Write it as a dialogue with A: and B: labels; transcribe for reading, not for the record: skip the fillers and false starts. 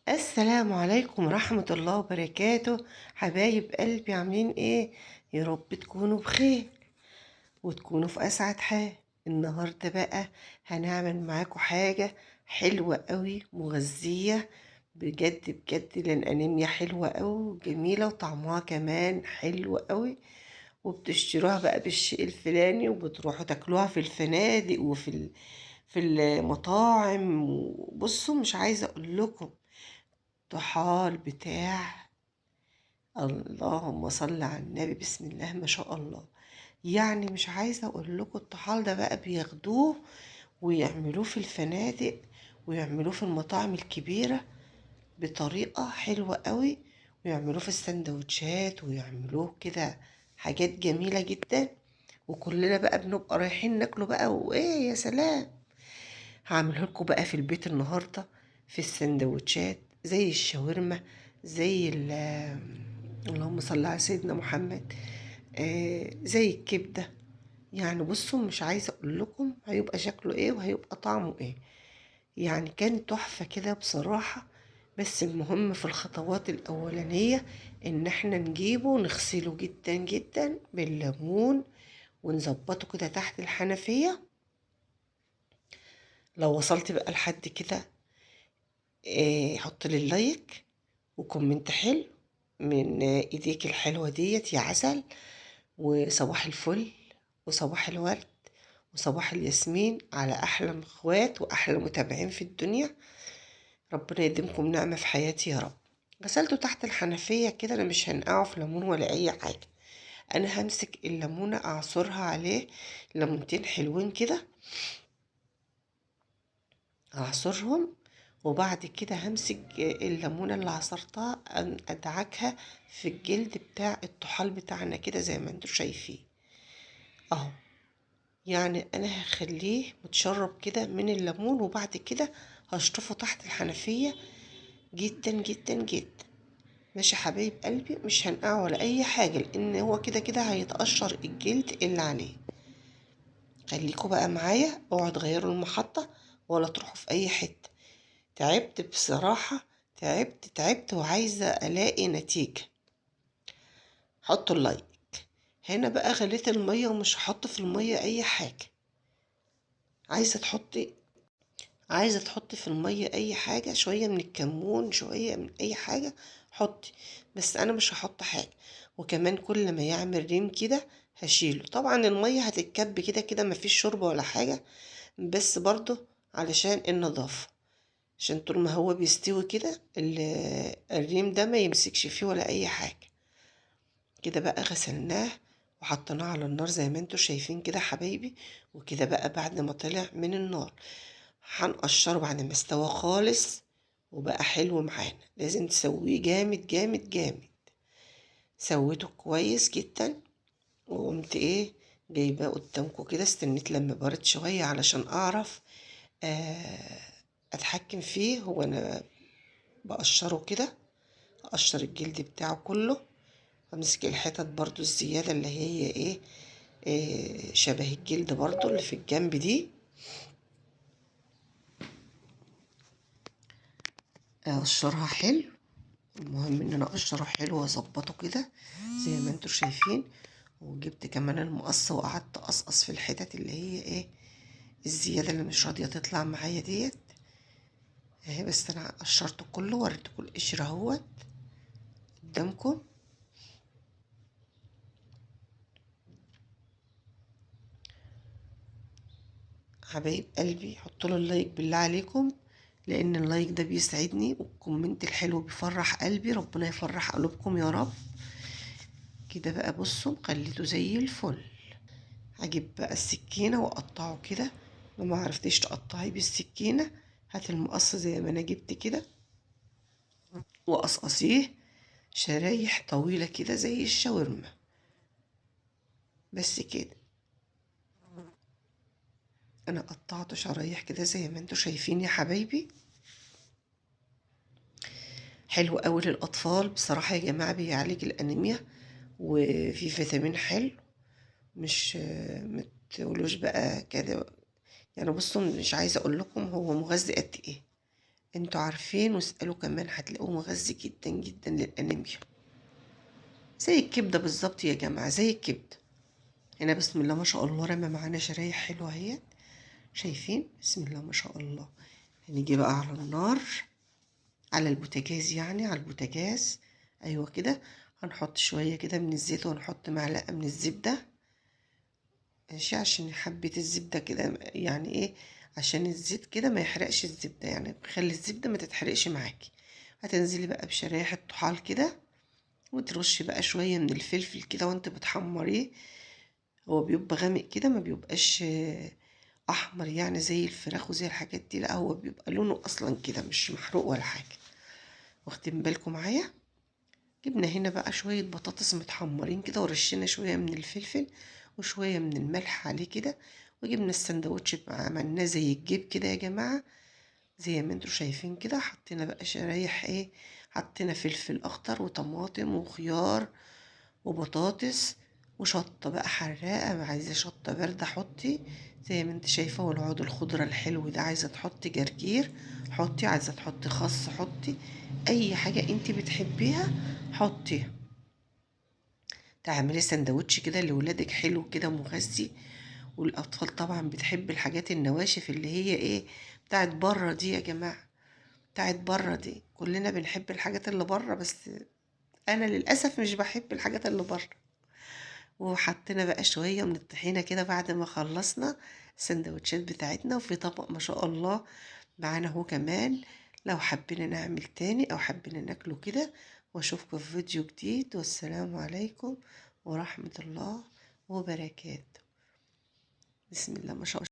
A: السلام عليكم ورحمة الله وبركاته. حبايب قلبي عاملين ايه؟ يا رب تكونوا بخير وتكونوا في اسعد حال. النهاردة بقى هنعمل معاكم حاجة حلوة قوي مغذية بجد بجد للأنيميا، حلوة قوي وجميلة وطعمها كمان حلو قوي، وبتشتروها بقى بالشيء الفلاني وبتروحوا تاكلوها في الفنادق وفي في المطاعم. وبصوا مش عايزة اقول لكم طحال بتاع، اللهم صل على النبي، بسم الله ما شاء الله. يعني مش عايزة اقول لكم الطحال ده بقى بياخدوه ويعملوه في الفنادق ويعملوه في المطاعم الكبيرة بطريقة حلوة قوي، ويعملوه في السندوتشات ويعملوه كده حاجات جميلة جدا، وكلنا بقى بنبقى رايحين ناكله بقى. وايه يا سلام، هعمله لكم بقى في البيت النهاردة في السندوتشات زي الشاورما، زي اللهم صل على سيدنا محمد، زي الكبدة. يعني بصوا مش عايزة اقول لكم هيبقى شكله ايه وهيبقى طعمه ايه، يعني كان تحفة كده بصراحة. بس المهم في الخطوات الأولانية إن احنا نجيبه ونغسله جدا جدا بالليمون ونظبطه كده تحت الحنفية. لو وصلت بقى لحد كده حط لي ال like و comment حلو من ايديك الحلوة ديت يا عسل. وصباح الفل وصباح الورد وصباح الياسمين على أحلى اخوات وأحلى متابعين في الدنيا. ربنا يديمكم نعمة في حياتي يا رب. غسلته تحت الحنفية كده، أنا مش هنقعه في ليمون ولا أي حاجة، أنا همسك الليمونة أعصرها عليه، ليمونتين حلوين كده هعصرهم، وبعد كده همسك الليمونة اللي عصرتها أدعكها في الجلد بتاع الطحال بتاعنا كده زي ما انتوا شايفين اهو. يعني انا هخليه متشرب كده من الليمون، وبعد كده هشطفه تحت الحنفية جدا جدا جدا. ماشي حبايب قلبي، مش هنقعه ولا اي حاجة لان هو كده كده هيتقشر الجلد اللي عليه. خليكوا بقى معايا، اوعوا تغيروا المحطة ولا تروحوا في اي حتة. تعبت بصراحة، تعبت تعبت وعايزة الاقي نتيجة. حطوا ال like. هنا بقى غليت المية ومش هحط في المية اي حاجة. عايزة تحطي في المية اي حاجة، شوية من الكمون شوية من اي حاجة حطي، بس انا مش هحط حاجة. وكمان كل ما يعمل ريم كده هشيله. طبعا المية هتتكب كده كده، مفيش شوربة ولا حاجة، بس برضو علشان النظافة، عشان طول ما هو بيستوي كده الريم ده ما يمسكش فيه ولا اي حاجة. كده بقى غسلناه وحطيناه على النار زي ما انتوا شايفين كده حبايبي. وكده بقى بعد ما طلع من النار هنقشره بعد ما استوى خالص وبقى حلو معانا. لازم تسويه جامد جامد جامد. سويته كويس جدا وقمت ايه جايباه قدامكم كده، استنيت لما برد شوية علشان اعرف اتحكم فيه. هو انا بقشره كده، اقشر الجلد بتاعه كله، امسك الحتت برضو الزيادة اللي هي ايه شبه الجلد برضو اللي في الجنب دي، اقشرها حلو. المهم ان انا اقشره حلو واظبطه كده زي ما انتوا شايفين. وجبت كمان المقص وقعدت اقصقص في الحتت اللي هي ايه الزيادة اللي مش راضية تطلع معايا ديت اهي. بس انا قشرته كله ووريتكم القشر اهوت قدامكم. حبايب قلبي حطوا له ال like بالله عليكم، لان ال like ده بيسعدني، وال comment الحلو بيفرح قلبي. ربنا يفرح قلوبكم يا رب. كده بقى بصوا خليته زي الفل. هجيب بقى السكينة واقطعه كده. لو ما عرفتيش تقطعيه بالسكينة هات المقص زي ما انا جبت كده وقصقصيه شرايح طويلة كده زي الشاورما. بس كده انا قطعته شرايح كده زي ما انتوا شايفين يا حبايبي. حلو قوي للاطفال بصراحة يا جماعة، بيعالج الانيميا وفي فيتامين حلو. مش ما تقولوش بقى كده يعني. بصوا مش عايزه اقول لكم هو مغذي قد ايه. انتوا عارفين، واسألوا كمان هتلاقوه مغذي جدا جدا للأنيميا، زي الكبدة بالظبط يا جماعة، زي الكبدة. هنا بسم الله ما شاء الله رمى معانا شرايح حلوة اهيت، شايفين؟ بسم الله ما شاء الله. هنيجي بقى على النار، على البوتاجاز، يعني على البوتاجاز، ايوه كده. هنحط شوية كده من الزيت، ونحط معلقة من الزبدة، ماشي، عشان حبة الزبدة كده يعني ايه، عشان الزيت كده ما يحرقش الزبدة، يعني خلي الزبدة ما تتحرقش معاكي. هتنزلي بقى بشرايح الطحال كده، وترشي بقى شوية من الفلفل كده وانت بتحمريه. هو بيبقى غامق كده، ما بيبقاش احمر يعني زي الفراخ وزي الحاجات دي، لا هو بيبقى لونه اصلا كده مش محروق ولا حاجة. واخدين بالكم معايا؟ جبنا هنا بقى شوية بطاطس متحمرين كده، ورشينا شوية من الفلفل وشوية من الملح عليه كده، وجبنا السندوتش عملناه زي الجيب كده يا جماعة، زي ما انتوا شايفين كده. حطينا بقى شرايح ايه، حطينا فلفل اخضر وطماطم وخيار وبطاطس وشطة بقى حراقة، عايزة شطة باردة حطي زي ما انت شايفة، والعود الخضرة الحلو ده، عايزة تحطي جرجير حطي، عايزة تحطي خس حطي، اي حاجة انت بتحبيها حطيها. تعملي سندوتش كده لولادك حلو كده مغذي، والاطفال طبعا بتحب الحاجات النواشف اللي هي ايه بتاعت بره دي يا جماعة، بتاعت بره دي كلنا بنحب الحاجات اللي بره، بس انا للاسف مش بحب الحاجات اللي بره. وحطينا بقى شوية من الطحينة كده بعد ما خلصنا السندوتشات بتاعتنا، وفي طبق ما شاء الله معانا هو كمان لو حبينا نعمل تاني او حبينا ناكله كده. واشوفكم في فيديو جديد، والسلام عليكم ورحمة الله وبركاته. بسم الله ما شاء الله.